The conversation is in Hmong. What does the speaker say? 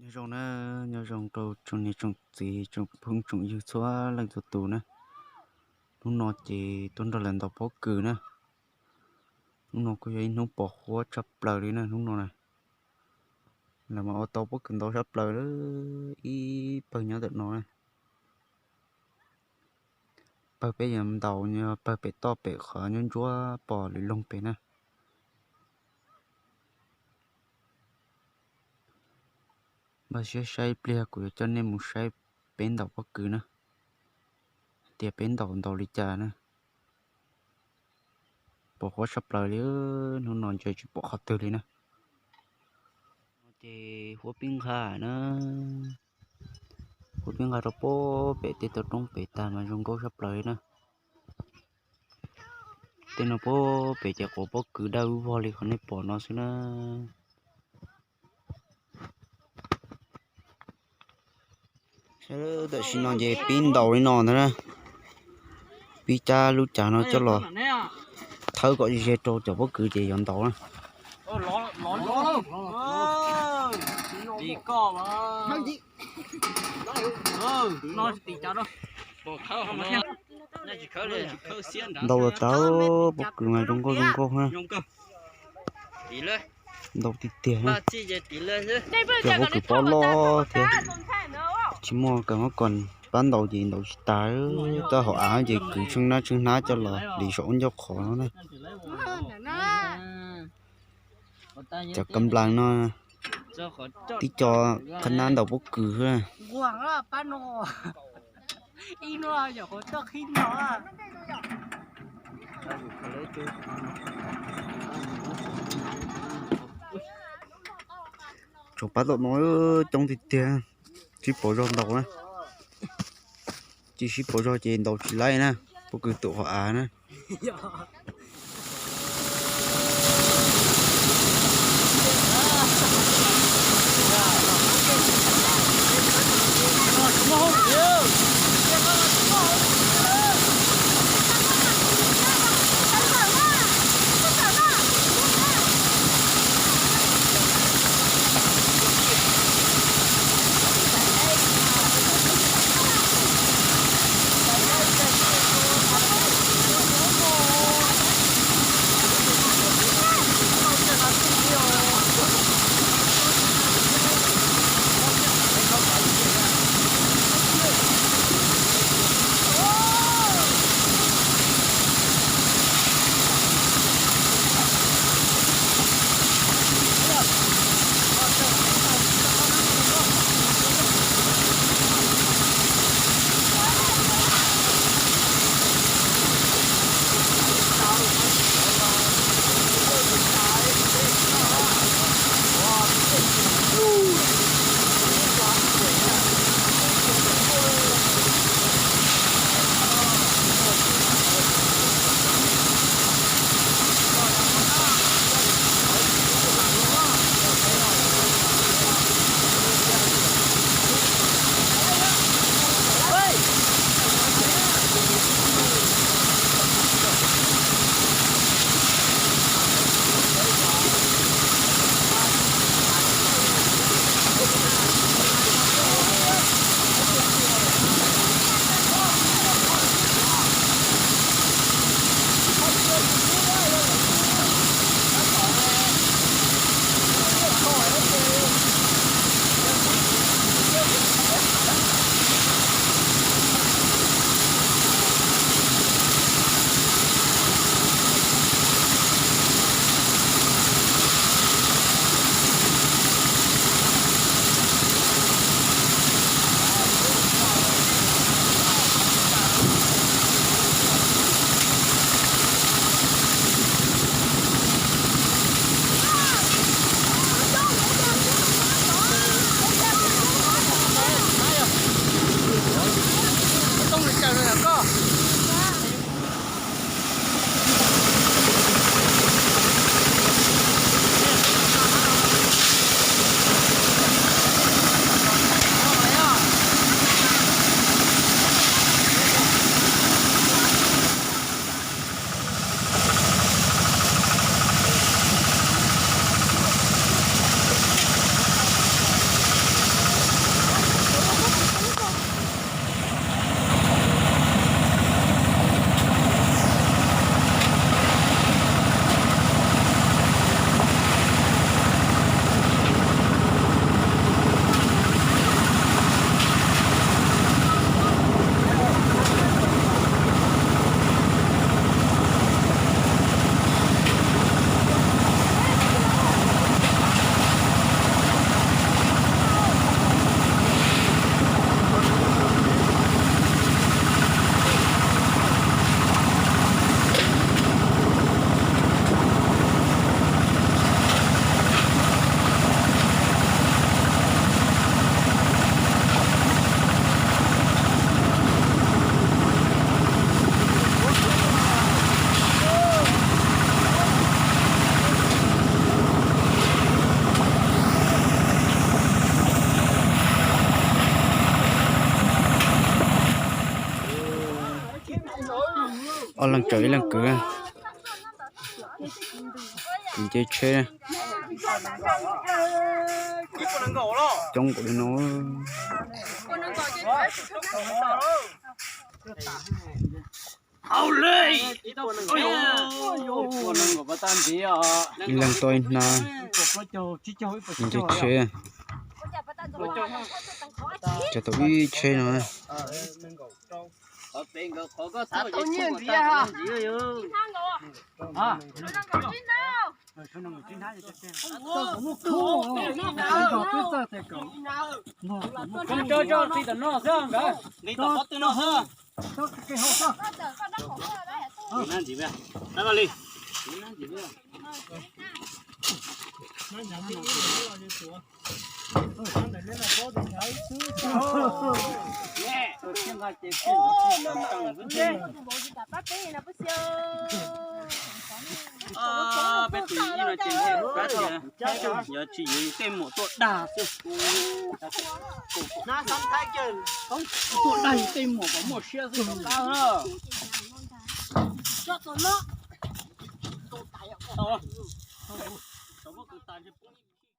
Nyob zoo na, nyob zoo rau tsoom niam tsoom txiv tsoom phooj tsoom ywg txhua leej txhua tus na. Hnub no ces tuaj nrog lawv ntaus pob kws na. Hnub no kuj yog ib hnub pos huab tshaj plaws li na hnub no na. Lawv mas ua tau pob kws ntau tshaj plaws li, ib pawg nyob ntawm no na. Pawg peb yuav ntaus, pawg pem toj pem qhov ntsuab ntsuab pom lwm loog pem na. Npaj siab saib pliag kuv yuav coj nej mus saib peb ntaus pob kws na, tias peb ntaus ntaus li cas na. Pos huab tshaj plaws li, hnub no ntshe tsis pom qhov twg li na. No ces huab pib nqa na, huab pib nqa rau pob pem tej toj roob pem tag mas zoo nkauj tshaj plaws li na. Tej no pob pem ces quav pob kws dawb vog li qhov nej pom no xwb na. Tam sim no ces pib ntaus li no ntag na. Pib cab lub cav no coj los thawb kom ze rau cov pob kws ces yuav ntaus na. Ntaus los tas, pob kws mas zoo nkauj zoo nkauj na. Ntaus tiag tiag na. Cov pob kws pob loj thiab, tsis muaj kas mab koos pab ntaus ces ntaus tsis tas. Toj hauv av ces kwv tsheej nab tsheej hnab coj los li saum ub ncauj qhov no na. Cov kas nplas no tib co qhab nab ntaus pob kws xwb. Tsuas pab tom no coob tiag tiag, sib pauv zog ntaus na. Tsis sib pauv zog ces ntaus tsis laib na, pob kws tuam hauv av na. Ob leeg tsaws ib leeg kwv, kwv nce tsheb coob npaum li no. Ib leeg tau ib hnab, nce tsheb, tsaws tau ib tsheb no. Peb tus ib no ces pab tias yog tsis yuav yus tej muam tuaj dag xwb. Tuaj dag yus tej muam kom muaj siab xwb tau qab na.